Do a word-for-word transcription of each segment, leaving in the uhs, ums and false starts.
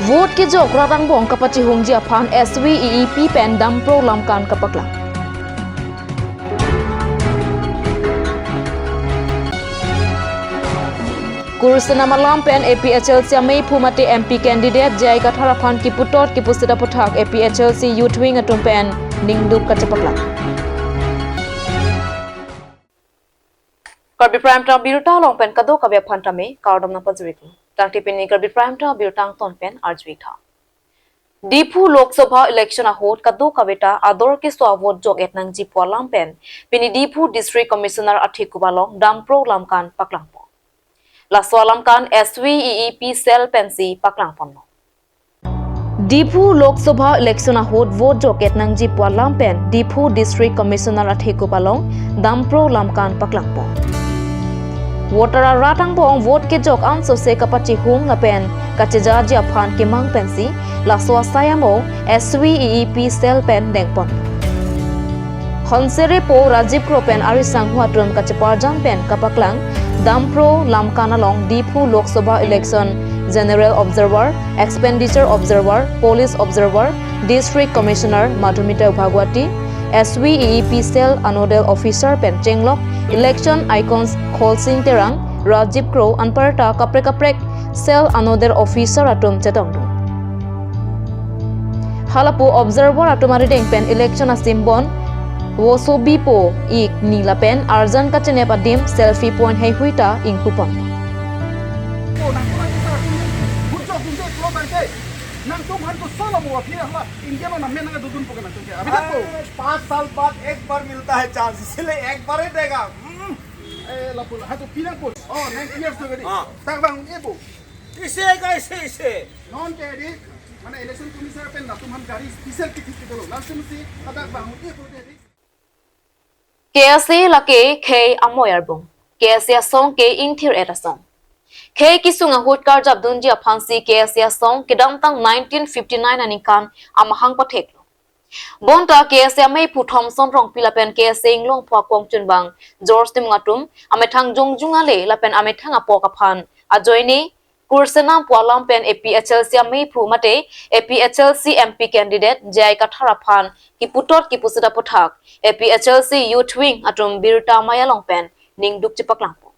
Vote kejok rat angbong kapachihungji aphan S V E E P pen Dampro Lamkan kapaklang. Kurusena malam pen A P H L C ameiphu mate M P candidate J I Kathar aphan kiputot kipusit aputhak A P H L C Youth Wing atum pen ningduk kachepaklang. Karbi Prime Time birta along pen kadokave aphan tame kardom nangpajirlo. Tangte pini Karbi Prime Time birta angton pen arju-ik tha. Diphu Lok Sabha election ahut kadokaveta ador keso a-vote jok-et nangji pu alam pen pini Diphu District Commissioner athekup along Dampro Lamkan paklangpon. Laso alamkan S V E E P cell pensi paklangponlo. Diphu Lok Sabha election ahut vote jok-et nangji pu alam pen Diphu District Commissioner athekup along Dampro Lamkan paklangpon. Voter arat angbong vote kejok ansose kapachihung lapen kachejaji aphan kemang pensi laso asai amo S V E E P cell pen dengpon. Honserepo Rajiv Kro pen ari sangho atum kacheparjan pen kapaklang Dampro Lamkan along Diphu Lok Sabha election General Observer, Expenditure Observer, Police Observer, District Commissioner Madhumita Bhagwati, S V E E P cell anodal officer pen chenglok election icons Kholsing Terang, Rajiv Kro anparta kaprek kaprek cell anodal officer atum chetongdun. Halapu observer atum arideng pen election a-symbol vosobi po ik ni lapen arjan kachenep adim selfie point heihui ta ingpupon. Nangtum han ko solo mo aphi ahla India lo namen nang dudun poke nangtum ke. Abhi tak po. पाँच साल बाद एक बार मिलता है चांस, इसीलिए एक बार ही देगा। हम्म। Eh, lapu, ha to pinang po. Oh, nine years to gadi. हाँ। Tak bang e po. इसे का इसे, इसे। Non te dik, mane election commissioner pen latum han gari special kiti kiti lo. Langsung si hadak bang e po te dik. K S A lake khei amoi arbung. K S A asong ke ingthir-et asong. Khei kesung ahut karjapdunji aphansi K S A asong kedamtang nineteen fifty-nine aningkan amahang patheklo. Bonta K S A ameiphu Thomson Rongpi lapen K S A Inglongpho akongchunbang George Timung atum amethang jongjung ale lapen amethang apok aphan ajoine Kurusena pu alam pen A P H L C ameiphu mate A P H L C M P candidate J I Kathar aphan kiputot kipusit aputhak A P H L C Youth Wing atum birta amei along pen ningduk chepaklangpo.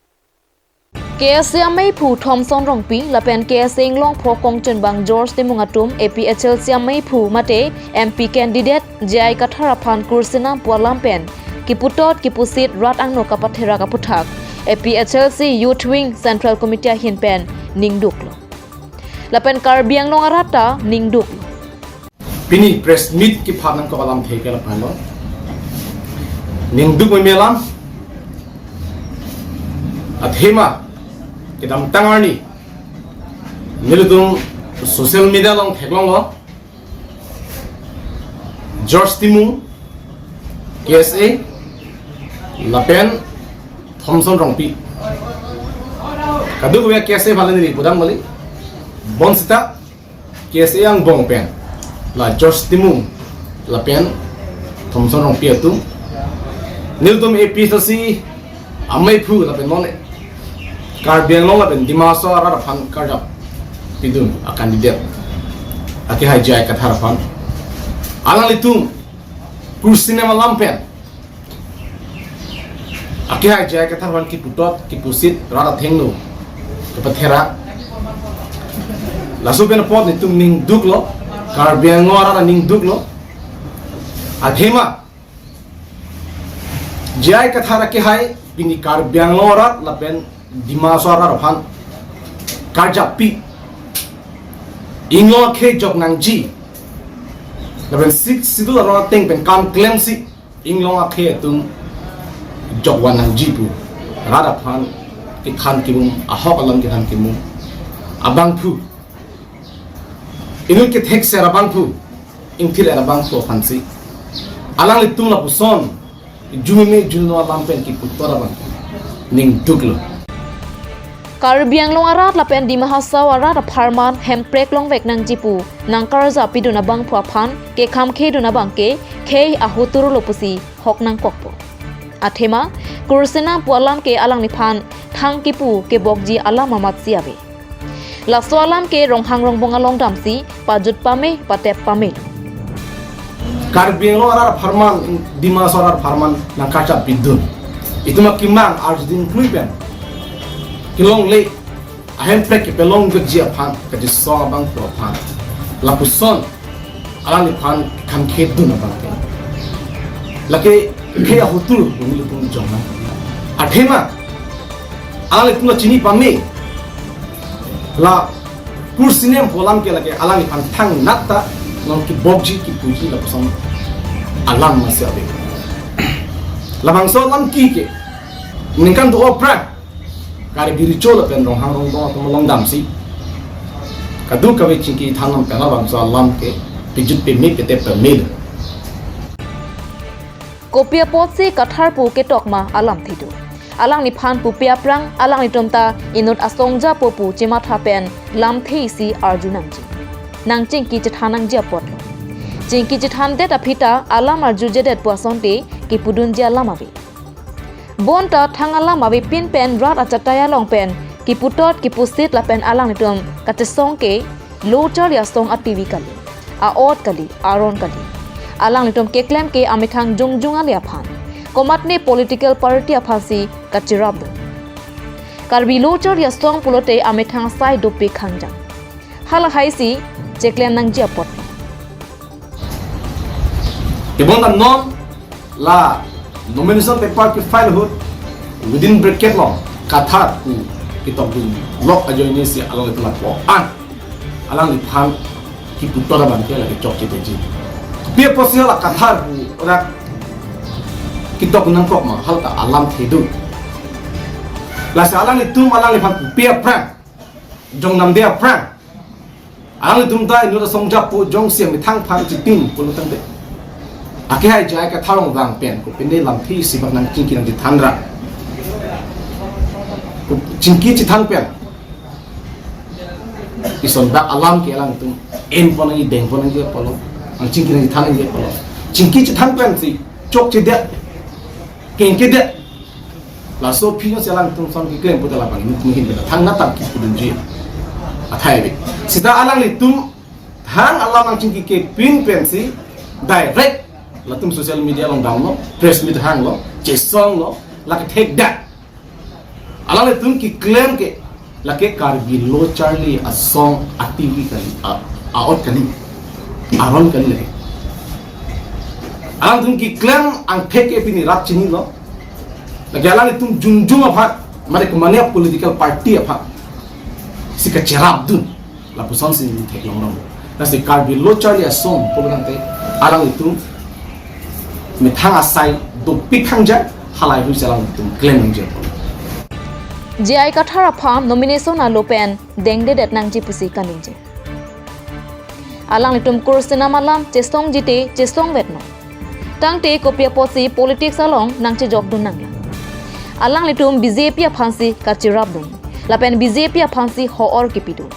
K S A ameiphu Thomson Rongpi lapen K S A Inglongpho kongchunbang George Timung atum A P H L C ameiphu mate M P candidate J I Kathar aphan kurusena pu alam pen kiputot kipusit rat angno kapatherak aputhak A P H L C Youth Wing Central Committee ahin pen ningduklo. Lapen Karbi Anglong arat ta ningduklo. Pini press meet kephan nangkok alamthe ke lapu lo. Ningduk meme alam. Athema kedamtang arni nelitum social media along theklonglo. George Timung, K S A, lapen Thomson Rongpi. Kadokave K S A aphan le neli pudam kali. Bonsita K S A angbong pen la George Timung lapen Thomson Rongpi atum nelitum A P H L C ameiphu lapen non Karbi Anglong lapen Dima Hasao arat aphan karjap pidun a-candidate akehai J I Kathar aphan alanglitum kurusena malam pen akehai J I Kathar aphan kiputot kipusit rat athengno kepatherak. Laso pen apot nelitum ningduklo, Karbi Anglong arat ningduklo. Athema J I Kathar akehai pini Karbi Anglong arat lapen Dima Hasao arat aphan karjappi, Inglong akhei jok nangji lapen Sixth Schedule arong ateng pen kam klemsi Inglong akhei atum jokvan nangji pu rat aphan kethan kemum, ahok alam kethan kemum abangphu, inut kethekser abangphu, ingthir-et abangphu aphansi alanglitum lapuson jumime juno alam pen kiputot abang ningduklo. Karbi Anglong arat lapen Dima Hasao arat apharman hemprek longvek nangji pu nangkarjap pidun abangphu aphan kekhamkhedun abangke khei ahuturo lo pusi hok nangkokpo. Athema kurusena pu alam ke alangliphan thang kipu kebokji alam amatsi ave. Laso alam ke Ronghang Rongbong along damsi pajut pame patep pame. Karbi Anglong arat apharman, Dima Hasao arat apharman nangkachap bidun. Itum akemang arjudin klui pen kelongle, ahemprek kepelong keji aphan, kachesong abang pro aphan, lapuson alangliphan khamkhedun abang ke. Lake khe ahutur bumi lutung jong na. Athema alanglitum la chini pame. La kur sinem pu alam ke lake alangliphan thangnat ta non kebokji kepuji lapuson alam masi ave. Labangso alam ki ke ningkan do aphrang Karbi Recho lapen Ronghang Rongbong atum along damsi kadokave chingki thangnat pen labangso alam ke pajut pame patep pame. Kopi apotsi Kathar pu ketok ma alamthe do. Alangliphan pupe aphrang alanglitum ta inut asong japo pu chematha pen lamthe isi arju nangji. Nangchingki chethan nangji apotlo. Chingki chethandet aphi ta alam arjujedet pu asonte kepudunji alam ave. Bonta thang alam avepin pen rat achatai along pen kiputot kipusit lapen alanglitum kachesong ke lo charli asong ativi kali, a-ot kali, aron kali. Alanglitum keklem ke amethang jongjong ale aphan, komatne political party aphansi kacherapdun. Karbi lo charli asong pulote amethang asai dopik khangjang. Halahaisi cheklem nangji apot. Kebonta non la nomination paper ke file ahut within bracket lo Kathar pu ketokdun lok ajoine si alanglitum lapu-an alangliphan kiputot abang ke lake chokcheji. Pi apotsi la Kathar pu rak ketok nangkok ma, halata alamthe do. Lasi alanglitum alangliphan pupe aphrang, jong namde aphrang, alanglitum ta inut asong japo jongsi amethang aphan chipin pulo tangte, akehai J I Kathar along vang pen kopine lamthe isi bak nangchingki nangchethan ra. Chingki chethan pen ison bak alam ke alangtum enpon nangji, dengpon nangji apotlo, nangchingki nangchethan nangji apotlo. Chingki chethan pensi chokchedet, kengkedet. Laso aphi jongsi alangtum ason keklem pute labang inut mihin bela thangnat ta kepudunji athai ave. Seta alanglitum thang alam nangchingki kepin pensi direct latum social media along damlo, press meet hanglo, chesonglo, lake thekdak. Alanglitum keklem ke lake Karbi lo charli asong ativi kali, a, a-ot kali, aron kali lake. Alangtum keklem angthek ke pini rat chinilo. Lake alanglitum jongjong aphan, mane komane political party aphansi kacherapdun, lapusonsi neli theklong rong. Lasi Karbi lo charli asong pulo tangte alanglitum methang asai dopik khangjang, halahei ahut si alanglitum klem nangji apot. J I Kathar aphan nomination alo pen dengdedet nangji pusi kaningje. Alanglitum kursinam alam chesongji te chesongvet non. Tangte kopi apotsi politics along nangchejokdun nanglang. Alanglitum B J P aphansi kacherapdun, lapen B J P aphansi ho-or kepidun.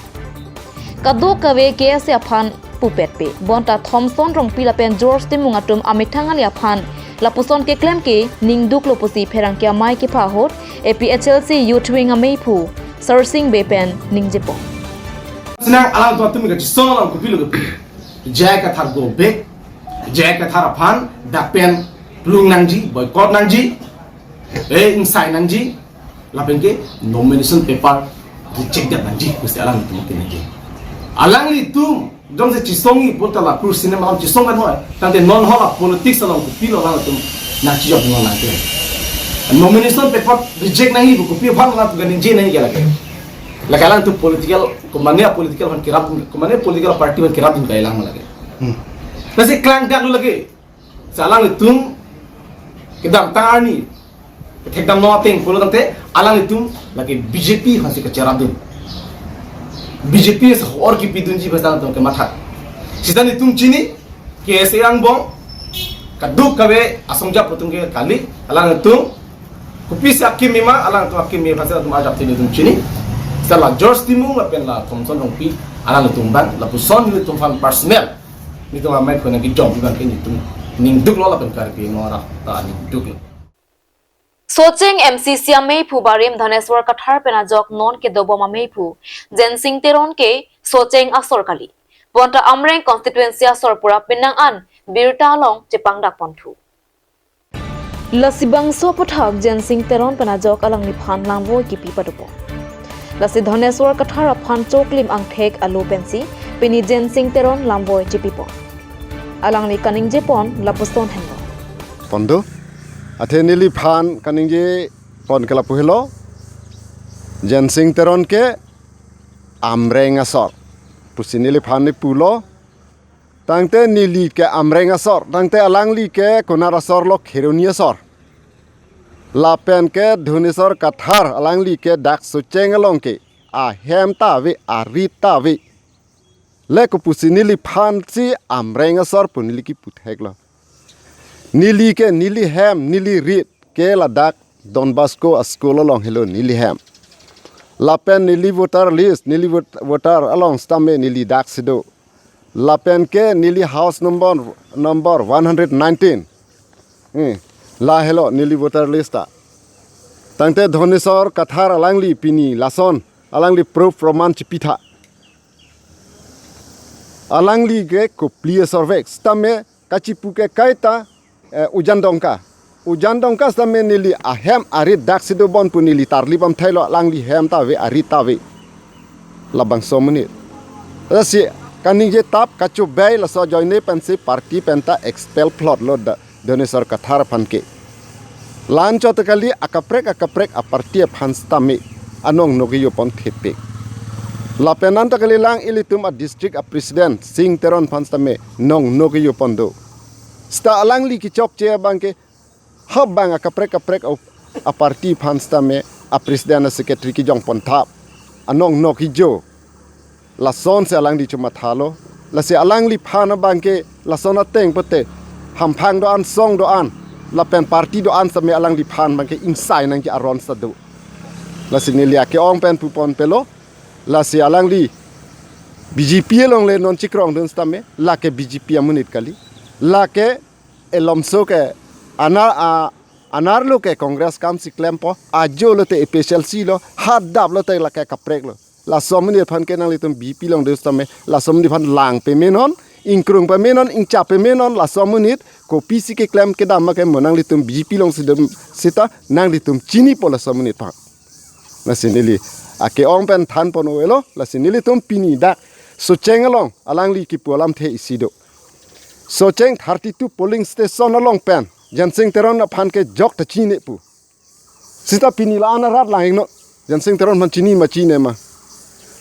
Kadokave K S A aphan pupetpe, bonta Thomson Rongpi lapen George Timung atum amethang ale aphan lapuson keklem ke ningduklo pusi pherangke amei kepha ahut A P H L C Youth Wing ameiphu Sarsing Bey pen ningjepo. Sinang alangtum atum kachesong along kopilo ke, J I Kathar go back, J I Kathar aphan dak pen plung nangji, boycott nangji, eh, ingsai nangji, lapen ke nomination paper reject det nangji pusi alanglitum keningje. Alanglitum jongsi chesongji puta la kursinam alam chesong kan hoi. Tangte non hala politics along kopilo alangtum nangchejokdun nangke. Nomination paper reject nangji pu kopi aphan alangtum kaningje nangji ke lake. Lake alangtum political, komane political aphan kerap, komane political party aphan kerapdun kailang lake. Hmm. Lasi klangdaklo lake. Si alanglitum kedamtang arni kethekdam non ateng pulo tangte alanglitum lake B J P aphansi kacherapdun. B J P si ho-or kepidunji aphansi alanglitum kematha. Seta nelitum chini K S A angbong kadokave asong japo atum ke kali, alanglitum kopisi akeme ma, alanglitum akeme aphansi alanglitum ajak te nelitum chini. Seta la George Timung lapen la Thomson Rongpi alanglitum abang, lapuson nelitum aphan personal nelitum amei khona kejom abang ke nelitum ningduklo lapen Karbi Anglong arat ta ningduklo. Socheng M C C ameiphu barim Dhaneswar Kathar pen ajok non kedobom ameiphu Jensing Teron ke Socheng asor kali. Bonta Amreng constituency asor pura penang an birta along chepangdak ponthu. Lasi bangso aphuthak Jensing Teron pen ajok alangliphan lamvoi kipi padopon. Lasi Dhaneswar Kathar aphan choklim angthek alo pensi pini Jensing Teron lamvoi chipipon. Alangli kaningjepon lapuson henlo. Pondo, athe neliphan kaningjepon ke lapu helo, Jensing Teron ke Amreng asor pusi neliphan ne pulo. Tangte neli ke Amreng asor, tangte alangli ke konar asor lo, Kheroni asor. Lapen ke Dhaneswar Kathar, alangli ke dak Socheng along ke ahem ta ave, arit ta ave. Le kopusi neliphan si Amreng asor pu neli kipu theklo. Neli ke neli hem, neli rit ke ladak Don Bosco a-school along helo neli hem. Lapen neli voter list, neli vot-, voter along sitame neli dak si do. Lapen ke neli house number, number one hundred nineteen. Hmm. La helo neli voter list ta. Tangte Dhaneswar Kathar alangli pini lason alangli proof proman chipitha. Alangli ke kopli asor vek sitame kachipu ke kaita, eh, Ujan Dongka. Ujan Dongka sitame neli ahem arit dak si dobom pu neli tarlip amthailo, alangli hem ta ave, arit ta ave. Labangso amonit. Lasi kaningje tap kachobai laso ajoine pensi party penta expel plot lo da Dhaneswar Kathar aphan ke. La-an chot kali, akaprek akaprek a-party aphan sitame anong nokjo pon thepik. Lapen anta kalilang ilitum a-district a-president Sing Teron aphan sitame nong nokjo pon do. Sita alangli kechokche abang ke hap bang akaprek akaprek a, a-party aphan sitame a-president a-secretary kejong pon thap. Anong nokjo. Lasonsi alangli chomathalo. Lasi alangliphan abang ke lason ateng pute hamphang do-an, song do-an, lapen party do-an sitame alangliphan abang ke ingsai nangji aron sita do. Lasi neli ake-ong pen pupon pelo. Lasi alangli B J P along le non chikrongdun sitame, lake B J P amonit kali. Lake elomso ke anar, a, anerlo ke Congress kam si klempo, ajo lote A P H L C lo, hadap lote lake kaprek lo. Laso amonit aphan ke nanglitum B J P along dun sitame, laso amonit aphan lang pemenon, ingkrung pemenon, ingcha pemenon, laso amonit kopisi keklem kedam ma ke mo nanglitum B J P along si dun sita nanglitum chinipo laso amonit aphan. Lasi neli ake-ong pen than pon uvelo, lasi nelitum pini dak Socheng along alangli kipu alamthe isi do. Socheng thirty-two polling station along pen Jensing Teron aphan ke jok ta chini pu. Sita pini la-an arat lang-iknon. Jensing Teron aphan chini ma chini ma.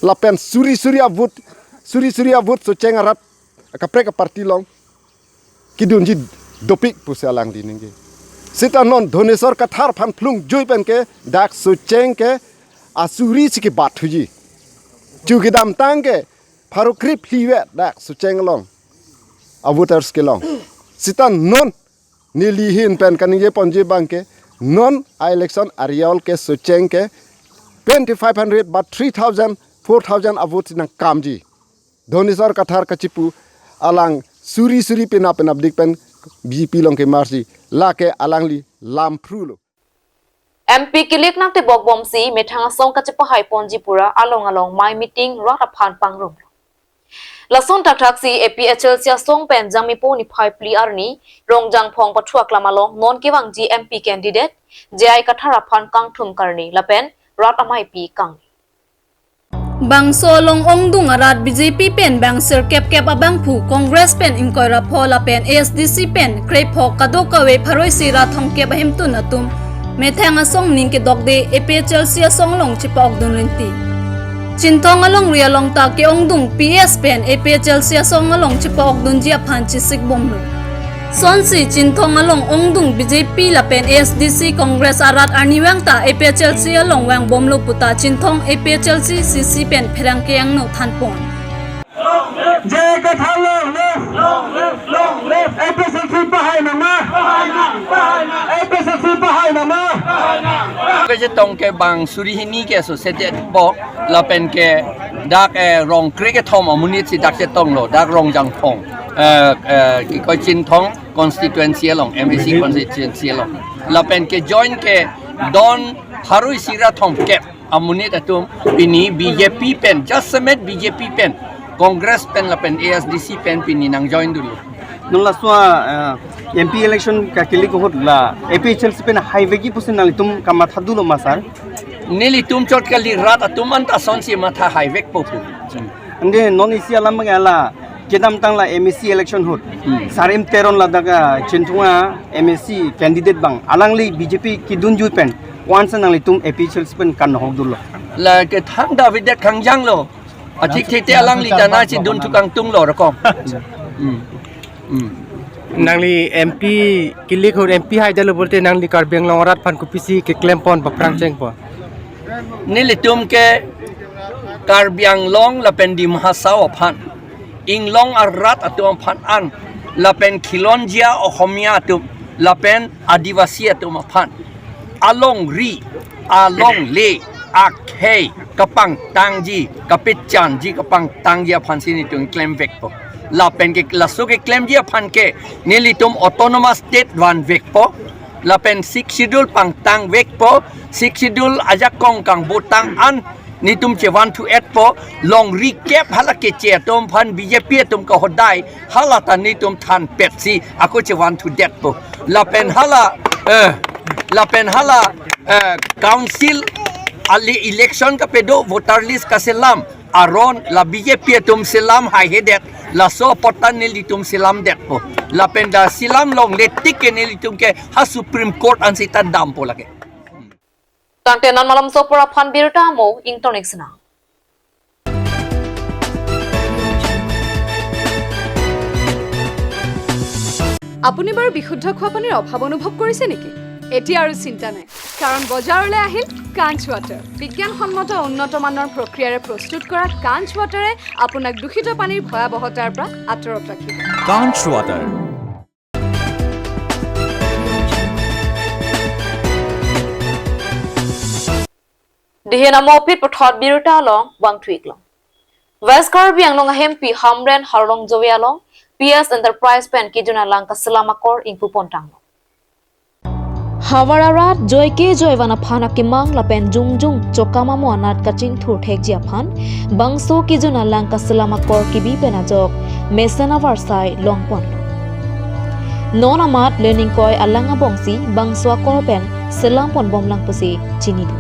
Lapen suri suri a-vote, suri suri a-vote Socheng arat kaprek a-party along kedunji dopik pusi alangli ningje. Sita non Dhaneswar Kathar aphan phlung jui pen ke dak Socheng ke asuri si kebat thuji. Chu kedamtang ke pharo krip hlivet dak Socheng along a-voters kelong. Sita non neli ahin pen kaningje ponji abang ke non a-election a-result ke Socheng ke twenty-five hundred ba three thousand, four thousand a-vote si nangkamji. Dhaneswar Kathar kachipu alang suri suri penap penapdik pen B J P along kemarsi lake alangli lamphrulo. M P kilik nangtebok bomsi methang asong kachepahai ponji pura along along mei meeting rat aphan pangrum. Lason thakthak si A P H L C asong pen Jangmipo niphai phli arni Rongjangphong pathu aklam along non kevangji M P candidate J I Kathar aphan kangthum karni lapen rat ameipi kangni. Bangso along ongdung arat B J P pen bang sirkep kep abangphu Congress pen ingkoi ra pho lapen A S D C pen krepho kadokave pharo isi ra thomkep ahemtun atum methang asong ning kedokde A P H L C asong along chepa-okdun rinti. Chinthong alongri along ta ke-ongdung P S pen A P H L C asong along chepa-okdunji aphan chesik bomlo. Sonsi Chinthong along ongdung B J P lapen A S D C Congress arat arnivang ta A P H L C along vangbomlo puta Chinthong A P H L C C C pen pherangke angno thanpon. J I Kathar long live! Long live, long live! A P H L C pahai nangma! Pahai nang, pahai nang! A P H L C pahai nangma! Pahai nang, pahai nang! Kachetong ke bang suri hini ke associated bok lapen ke dak, eh, rong krekethom amonit si dak chetonglo, dak Rongjangphong, eh, eh, kikoi Chinthong constituency along, M A C constituency along. Lapen ke join ke Don pharo isi ra thomkep amonit atum pini B J P pen, jasemet B J P pen, Congress pen lapen A S D C pen pini nang join dunlo. Non laso, eh, M P election kakilik ahut la A P H L C pen haivekji pusi nanglitum kamatha dolo ma sir? Nelitum chot kali, rat atum anta asonsi matha haivekpo pu. Ante non isi alam abang la kedamtang la M A C election ahut, Hmm. Sarim Teron ladak a Chinthong a M A C candidate abang alangli B J P kedunji pen, once nanglitum A P H L C pen kan hok dolo. La ke thang David det kangjang lo. Achik thete alangli ta nangchedun thu kangtung lo rokom. Hmm. Hmm. Nangli M P kilik ahut, M P haidetlo pulote nangli Karbi Anglong arat aphan kopisi keklempon, paprang chengpon? Nelitum ke Karbi Anglong lapen Dima Hasao aphan, inglong arat atum aphan an, lapen khilonjia Ohomia atum, lapen Adivasi atum aphan, alongri, alongle, akhei kapangtangji, kapechanji, kapangtangji aphansi nelitum klemvekpo. Lapen ke laso keklemji aphan ke nelitum autonomous state vanvekpo. Lapen Sixth Schedule pangtangvekpo. Sixth Schedule ajakong kangbotang an nelitum chevanthu-etpo. Longri kep hala keche atum aphan B J P atum kahodai, hala ta nelitum thanpetsi ako chevanthudetpo. Lapen hala, eh, lapen hala, eh, council ali election kapedo, voter list kaselam aron la B J P atum selam haihedet, laso apot ta nelitum selamdetpo. Lapen dak selam longle tik ke nelitum ke ha Supreme Court ansi ta dampo lake. Tangte non malomso apor aphan birta amo ingtonik sena. আপুনি বাৰু বিশুদ্ধ খোৱা পানীৰ অভাৱ অনুভৱ কৰিছে নেকি? এতিয়া আৰু চিন্তা নাই, কাৰণ বজাৰলৈ আহিল কাঞ্চ ৱাটাৰ। বিজ্ঞানসন্মত উন্নত মানৰ প্ৰক্ৰিয়াৰে প্ৰস্তুত কৰা কাঞ্চ ৱাটাৰে আপোনাক দূষিত পানীৰ ভয়াৱহতাৰ পৰা আঁতৰত ৰাখিব। Kanch Water. Dihen amo aphi puthot birta along vangthu-ik long. West Karbi Anglong ahempi Hamren Harlong Joe along P S Enterprise pen kejun alang kaselam akor ingpupontanglo. Havar arat joike joivan aphan akemang lapen jongjong chokam amo anat kachingthur thekji aphan bangso kejun alang kaselam akor kebi pen ajok mesen avarsai longponlo. Non amat le ningkoi alang abongsi bangso akor pen selam ponbomlang pusi chinidun.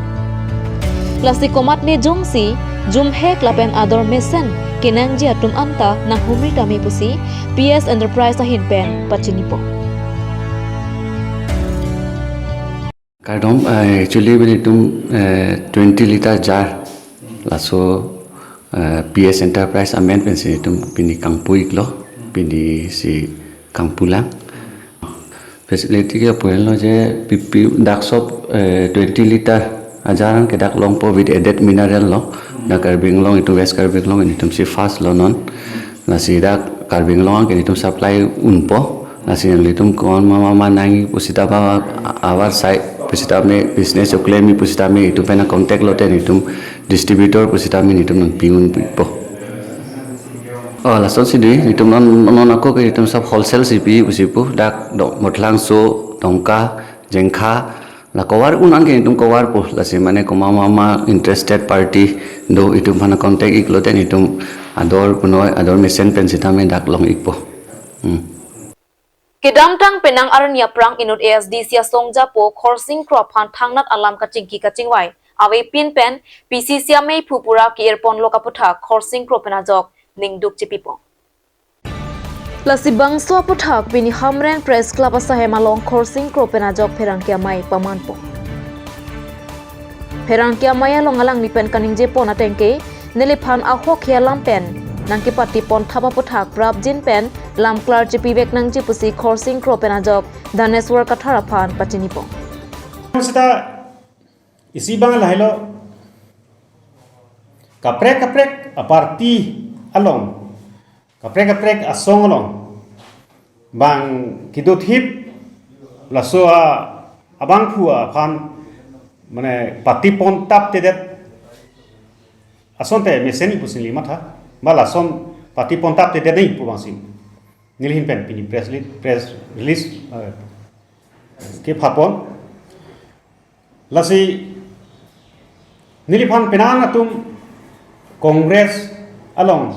Lasi komatne jongsi jumhek lapen ador mesen kenangji atum anta nanghumri tame pusi P S Enterprise ahin pen pachinipo. Kardom, eh, actually, pini itum, eh, twenty litre jar. Laso, eh, P S Enterprise amen pensi itum pini kangpu-iklo, pini si kangpulang. Facility ke pulo je P P dak sop, eh, twenty litre ajar an ke dak longpo with added mineral lo. Dak Karbi Anglong itum, West Karbi Anglong itum si first lo non. Lasi dak Karbi Anglong ke itum supply unpo. Lasi nanglitum komat mama nangji pusita ba avarsai pusitame business oklemi pusitame itum pen contact lote itum distributor pusitame itum nangpi-unpo. Oh, lasonsi dei, itum non, non ako ke itum sab wholesale si pi pusi pu, dak do Mothlangso, Dongka, Jengkha, la cover un an ke itum cover po, lasi mane komat mama interested party do itum aphan contact-iklote itum ador punoi, ador mesen pen sitame dak long-ikpo. Hmm. Kedamtang penang arni aphrang inut A S D C asong japo Khorsing Kro aphan thangnat alam kachingki kachingvai avepin pen P C C ameiphu pura ke-irponlo aputhak Khorsing Kro pen ajok ningduk chipipo. Lasi bangso aputhak pini Hamren Press Club asahem along Khorsing Kro pen ajok pherangke amei pamanpo. Pherangke amei along alangli pen kaningjepon atengke, neliphan ahokhe alam pen nangkepatipon thap aputhak prapjin pen lam klar chipivek nangji pusi Khorsing Kro pen ajok Dhaneswar Kathar aphan pachinipo. Sita isi abang lahelo, kaprek kaprek aparty along, kaprek kaprek asong along bang kedothip laso a abangphu aphan mane patipon taptedet asonte mesen pusi neli matha, ba lason patipon taptedet nangji pu abangsi nelihin pen pini press release, press release, eh, kepapon. Lasi neliphan penan atum Congress along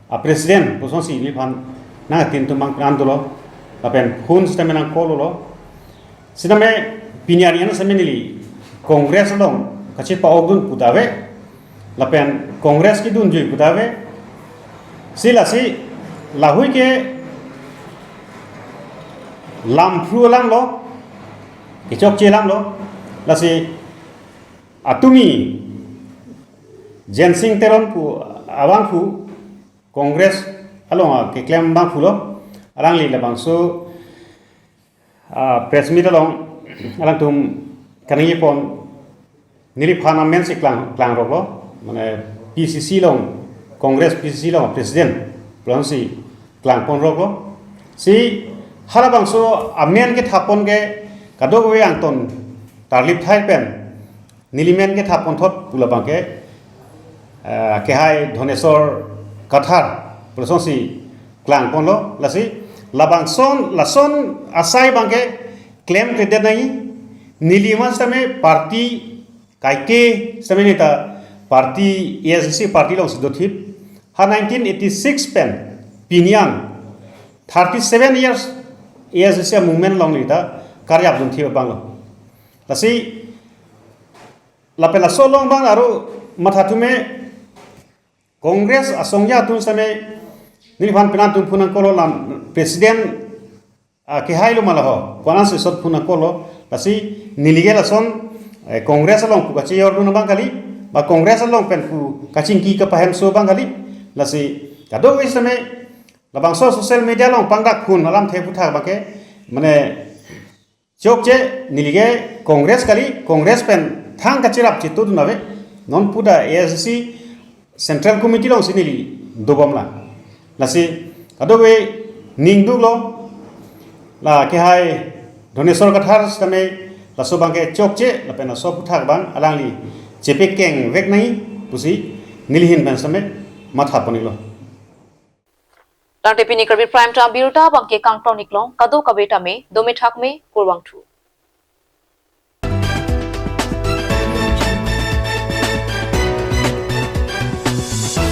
a president pusonsi neliphan nangtin atum bang penan dolo, lapen phone sitame nang call lo. Sitame pini arni an sitame neli Congress along kachepa-ok dun pu ta ave, lapen Congress kedunjui pu ta ave. Si lasi lahui ke lamphru alam lo, kechokche alam lo. Lasi atumi Jensing Teron pu abangphu Congress along keklem abangphu lo, alangli labangso ah, press meet along alangtum kaningje pon, neliphan amen si klang, klangrok lo, mane P C C along, Congress P C C along president pulang si klangponrok lo. Si halabangso amen kethapon ke kadokave angton tarlip thai pen neli men kethapon thot pu labang ke, eh, kehai Dhoneswar Kathar pulasonsi klangpon lo. Lasi labangson lason asai bang ke klemkledet nangji. Neli ma sitame party kaike sitame neta party, A S D C party alongsi dothip. Ha nineteen eighty-six pen pini an thirty-seven years A S D C movement along neta karjap dunthip abang lo. Lasi lapen laso along bang aro matha thume Congress asong atum sitame neliphan penan atum phone nang call lo, lam president, ah, kehai lo ma la ho, ko-an si sot phone nang call lo. Lasi neli ke lason, eh, Congress along pu kachejor dun abang kali, ba Congress along pen pu kachingki kapahemso abang kali. Lasi kadokave sitame labangso social media along pangdak phone alamthe aphuthak abang ke, mane chokche, neli ke Congress kali, Congress pen thang kacherap chitu dun ave. Non pu ta A S D C Central Committee alongsi neli dobom lang. Lasi kadokave ning duk lo, la kehai Dhoneswar Kathar sitame laso bang ke chokche, lapen laso aphuthak bang alangli chepekeng vek nangji pusi neli ahin pen sitame matha pon-ik lo. Tangte pini Karbi Prime Time abirta abang ke kangton-ik long, kadokave tame dome thakme, kurvangthu.